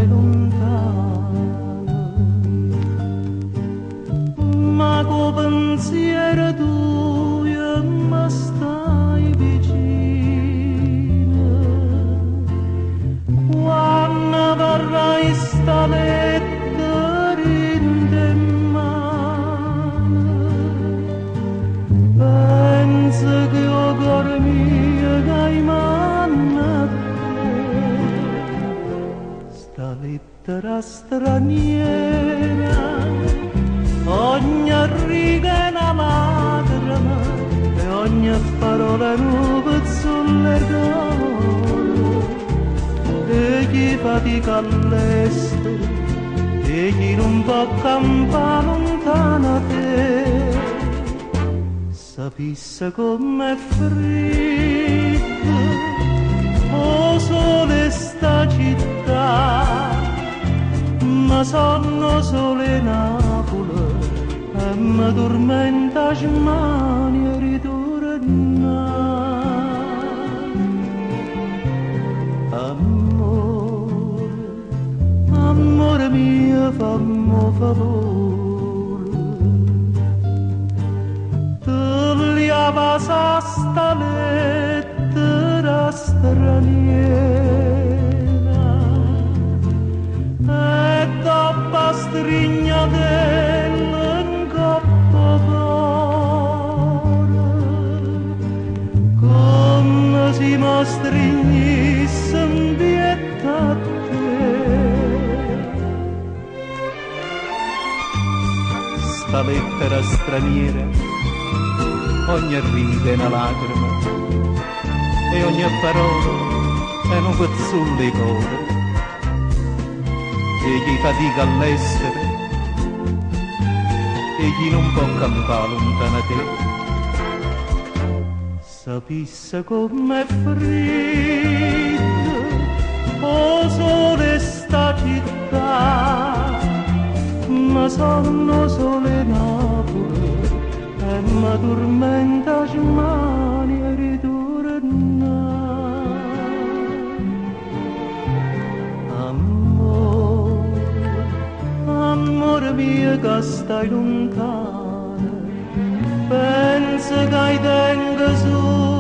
stai luntano. Ma co' pensiero tujo me stai vicino. Quanno avarrai 'sta lettera dint' 'e mmane, pensa che 'o core mio ca i' manno a te, 'sta lettera straniera, ogne riga è 'na lacrema e ogne parola è 'nu pezzullo 'e core. 'E chi fatica all'estero, 'e chi nun po' campà luntano 'a te. Sapisse comm'è friddo 'o sole 'e 'sta città, me sonno 'o sole 'e Napule e me turmenta 'a smania 'e riturnà. Ammore, ammore mio, famme 'o favore, te l'hê 'a vasà 'sta lettera straniera e doppo astrignatella 'ncopp' 'o core, comme si m'astrignisse 'mpietto a te. Sta lettera straniera, ogne riga è 'na lacrema e ogne parola è 'nu pezzullo 'e core. 'E chi fatica all'estero, 'e chi nun po' campà luntano 'a te. Sapisse comm'è friddo 'o sole 'e 'sta città, me sonno 'o sole 'e Napule e me turmenta 'a smania 'e riturnà. Ammore, ammore mio ca stai luntano, pensa ca i' tengo sulo.